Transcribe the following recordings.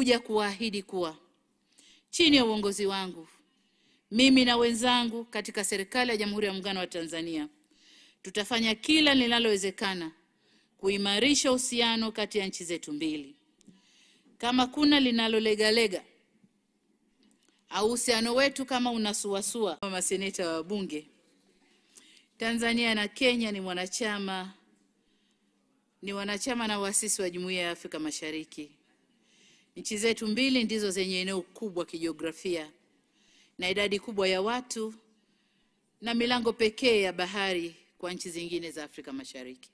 Nimekuja kuahidi kuwa chini ya uongozi wangu, mimi na wenzangu katika serikali ya Jamhuri ya Muungano wa Tanzania, tutafanya kila linalowezekana kuimarisha uhusiano kati ya nchi zetu mbili. Kama kuna linalolegalega au uhusiano wetu kama unasuasua, maseneta wa bunge, Tanzania na Kenya ni wanachama na waasisi wa Jumuiya ya Afrika Mashariki. Nchi zetu mbili ndizo zenye eneo kubwa kijiografia na idadi kubwa ya watu na milango pekee ya bahari kwa nchi zingine za Afrika Mashariki.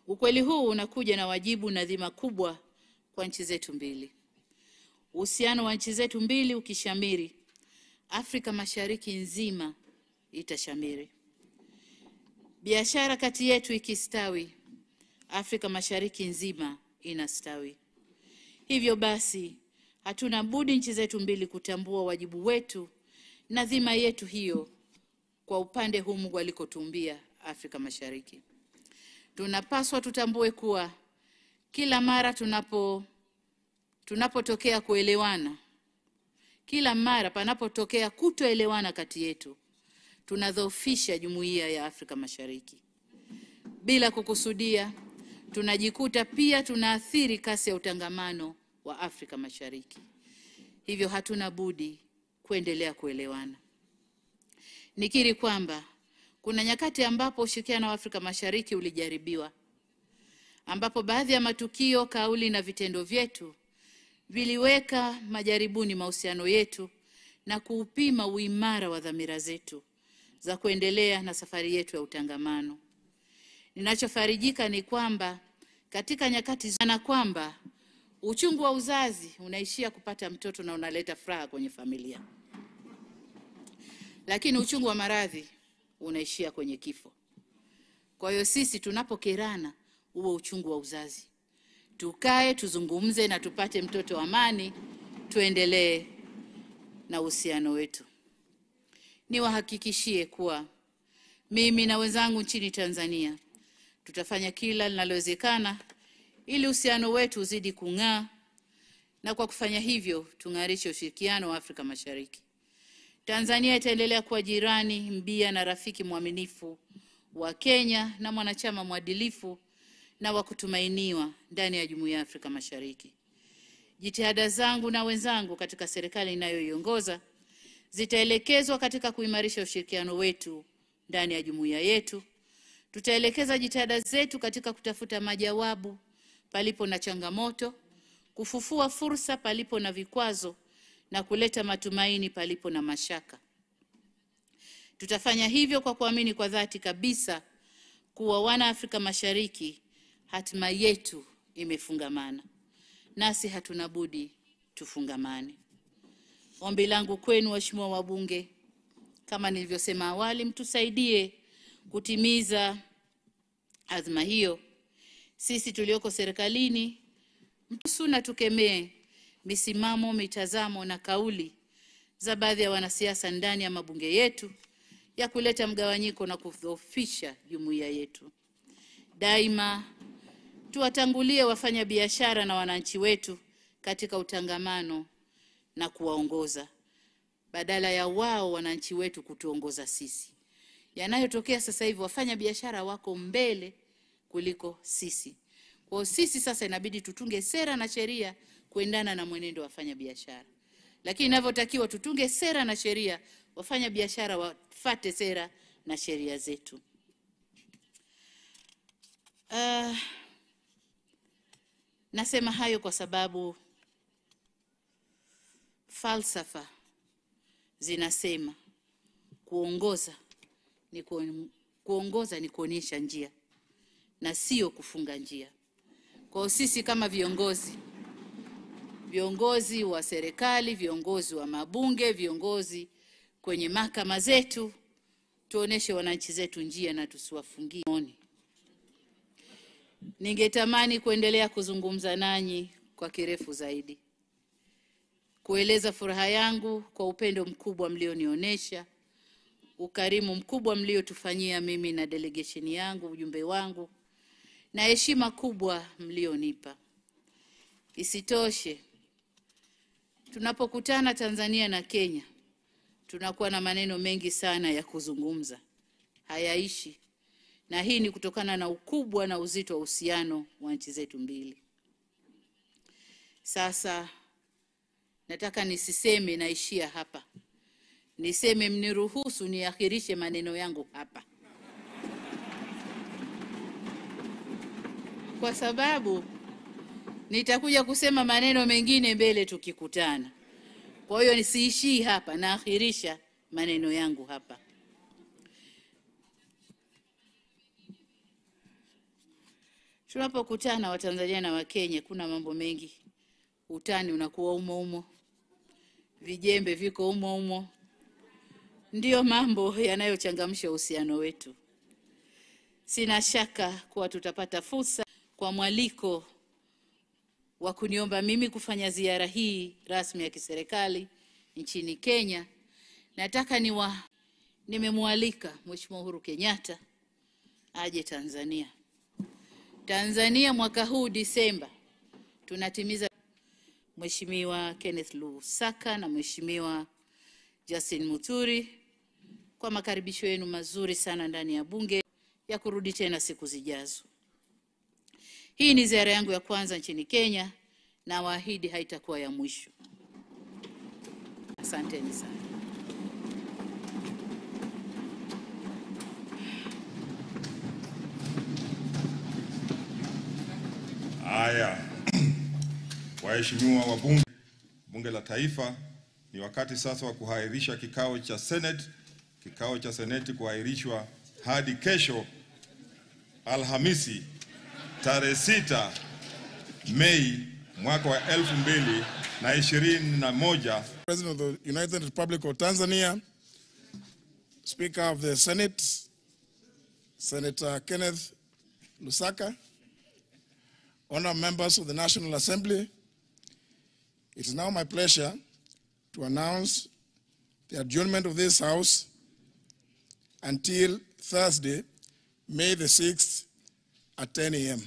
Ukweli huu unakuja na wajibu na dhima kubwa kwa nchi zetu mbili. Uhusiano wa nchi zetu mbili ukishamiri, Afrika Mashariki nzima itashamiri. Biashara kati yetu ikistawi, Afrika Mashariki nzima inastawi. Hivyo basi, hatuna budi nchi zetu mbili kutambua wajibu wetu na dhima yetu hiyo kwa upande huu Mungu alikotuumbia Afrika Mashariki. Tunapaswa tutambue kuwa kila mara tunapotokea kuelewana, kila mara panapotokea kutoelewana kati yetu, tunadhoofisha Jumuiya ya Afrika Mashariki. Bila kukusudia, tunajikuta pia tunaathiri kasi ya utangamano wa Afrika Mashariki. Hivyo hatuna budi kuendelea kuelewana. Nikiri kwamba kuna nyakati ambapo ushirikiano wa Afrika Mashariki ulijaribiwa, ambapo baadhi ya matukio, kauli na vitendo vyetu viliweka majaribuni mahusiano yetu na kuupima uimara wa dhamira zetu za kuendelea na safari yetu ya utangamano. Ninachofarijika ni kwamba katika nyakati na kwamba uchungu wa uzazi unaishia kupata mtoto na unaleta furaha kwenye familia, lakini uchungu wa maradhi unaishia kwenye kifo. Kwa hiyo sisi tunapokerana, huo uchungu wa uzazi, tukae tuzungumze na tupate mtoto wa amani, tuendelee na uhusiano wetu. Niwahakikishie kuwa mimi na wenzangu nchini Tanzania tutafanya kila linalowezekana ili uhusiano wetu uzidi kung'aa, na kwa kufanya hivyo tung'arishe ushirikiano wa Afrika Mashariki. Tanzania itaendelea kuwa jirani mbia na rafiki mwaminifu wa Kenya na mwanachama mwadilifu na wa kutumainiwa ndani ya Jumuiya ya Afrika Mashariki. Jitihada zangu na wenzangu katika serikali ninayoiongoza zitaelekezwa katika kuimarisha ushirikiano wetu ndani ya jumuiya yetu. Tutaelekeza jitihada zetu katika kutafuta majawabu palipo na changamoto, kufufua fursa palipo na vikwazo, na kuleta matumaini palipo na mashaka. Tutafanya hivyo kwa kuamini kwa dhati kabisa kuwa wana Afrika Mashariki hatima yetu imefungamana, nasi hatuna budi tufungamane. Ombi langu kwenu waheshimiwa wabunge, kama nilivyosema awali, mtusaidie kutimiza azma hiyo. Sisi tulioko serikalini, mtusuna tukemee misimamo, mitazamo na kauli za baadhi ya wanasiasa ndani ya mabunge yetu ya kuleta mgawanyiko na kudhoofisha jumuiya yetu. Daima tuwatangulie wafanya biashara na wananchi wetu katika utangamano na kuwaongoza, badala ya wao wananchi wetu kutuongoza sisi. Yanayotokea sasa hivi, wafanya biashara wako mbele kuliko sisi. Kwa sisi sasa inabidi tutunge sera na sheria kuendana na mwenendo wa wafanya biashara. Lakini inavyotakiwa tutunge sera na sheria, wafanya biashara wafuate sera na sheria zetu. Nasema hayo kwa sababu falsafa zinasema kuongoza ni kuonyesha njia na sio kufunga njia. Kwa sisi kama viongozi, viongozi wa serikali, viongozi wa mabunge, viongozi kwenye mahakama zetu, tuoneshe wananchi zetu njia na tusiwafungie. Ningetamani kuendelea kuzungumza nanyi kwa kirefu zaidi, kueleza furaha yangu kwa upendo mkubwa mlionionyesha, ukarimu mkubwa mliotufanyia mimi na delegation yangu, ujumbe wangu, na heshima kubwa mlionipa. Isitoshe, tunapokutana Tanzania na Kenya tunakuwa na maneno mengi sana ya kuzungumza, hayaishi. Na hii ni kutokana na ukubwa na uzito wa uhusiano wa nchi zetu mbili. Sasa nataka nisiseme naishia hapa. Niseme mniruhusu niakhirishe maneno yangu hapa, kwa sababu nitakuja kusema maneno mengine mbele tukikutana. Kwa hiyo nisiishii hapa, naakhirisha maneno yangu hapa. Tunapokutana Watanzania na Wakenya kuna mambo mengi. Utani unakuwa umo umo, vijembe viko umo umo. Ndiyo mambo yanayochangamsha uhusiano wetu. Sina shaka kuwa tutapata fursa kwa mwaliko wa kuniomba mimi kufanya ziara hii rasmi ya kiserikali nchini Kenya. Nataka nimemwalika Mheshimiwa Uhuru Kenyatta aje Tanzania. Tanzania mwaka huu Disemba tunatimiza. Mheshimiwa Kenneth Lusaka na Mheshimiwa Justin Muturi kwa makaribisho yenu mazuri sana ndani ya bunge ya kurudi tena siku zijazo. Hii ni ziara yangu ya kwanza nchini Kenya na waahidi haitakuwa ya mwisho. Asanteni sana. Haya, waheshimiwa wabunge, Bunge la Taifa, ni wakati sasa wa kuahirisha kikao cha Senate, kikao cha Seneti kuahirishwa hadi kesho Alhamisi tarehe 6 Mei mwaka wa 2021. President of the United Republic of Tanzania, Speaker of the Senate, Senator Kenneth Lusaka, honored members of the National Assembly, it is now my pleasure to announce the adjournment of this House until Thursday, May the 6th at 10 a.m.